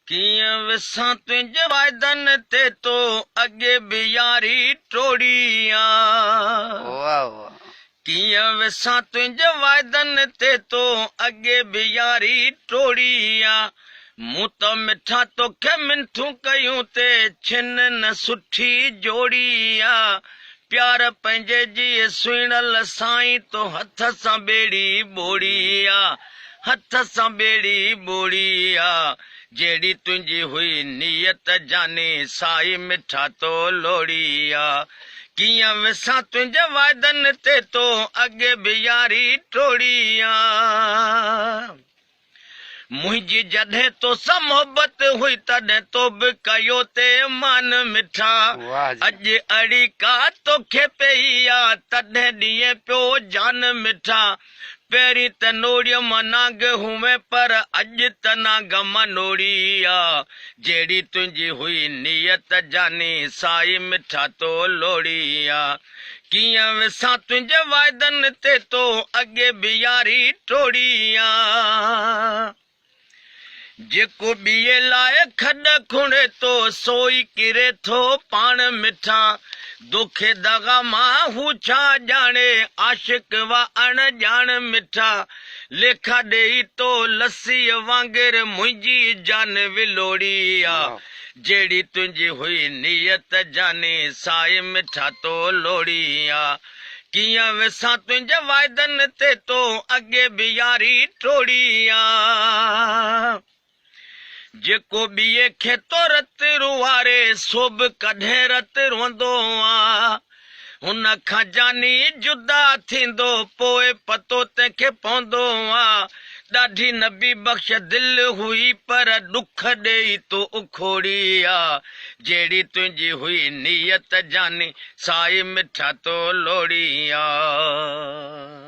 ڪيئن وسان تنهنجي واعدن تي تو اڳي به ياري ٽوڙي آ. واھ واھ. ڪيئن وسان تنهنجي واعدن تي تو اڳي به ياري ٽوڙي آ. مون ته مٺا توکي منٿون ڪيون تي ڇن نه سٺي جوڙي آ. پيار پنهنجي جي سهڻل سائين تو هٿ سان ٻيڙي ٻوڙي آ. هٿ سان ٻيڙي ٻوڙي آ، جهڙي تنهنجي هئي نيت جاني، سائي مٺا تو لوڙي آ. ڪيئن وسان تنهنجي واعدن تي تو اڳي به ياري ٽوڙي آ. منهنجي جڏهن توسان محبت هئي تڏهن تو به ڪيو تي مان مٺا. اڄ اڙي ڪا توکي پئي آ تڏهن ڏينهن پيو جان مٺا. پهرين ته نوڙيء مان نانگ هئين پر اڄ ته نانگ مان نوڙي آ. جهڙي تنهنجي هئي نيت جاني سائي مٺا تو لوڙي آ. ڪيئن وسان تنهنجي واعدن تي تو اڳي به ياري ٽوڙي آ. جيڪو ٻئي لاء کڏ کوڙي ٿو سو ئي ڪري ٿو پاڻ مٺا. دوکي دغا مان هو ڇا ڄاڻي عاشق وا اڻ ڄاڻ مٺا. ليکا ڏيئي تو لسيء وانگر منهنجي جان ولوڙي آ. جهڙي تنهنجي هئي نيت جاني سائي مٺا تو لوڙي آ. ڪيئن وسان تنهنجي واعدن تي تو اڳي به ياري ٽوڙي آ. جيڪو ٻئي کي تو رت روئاري سو به ڪڏهن رت روئندو آ. هن کان جاني جدا ٿيندو پوء پتو تنهن کي پوندو آ. ڏاڍي نبي بخش دل هئي پر ڏک ڏيئي تو اکوڙي آ. جهڙي تنهنجي هئي نيت جاني سائي مٺا تو لوڙي آ.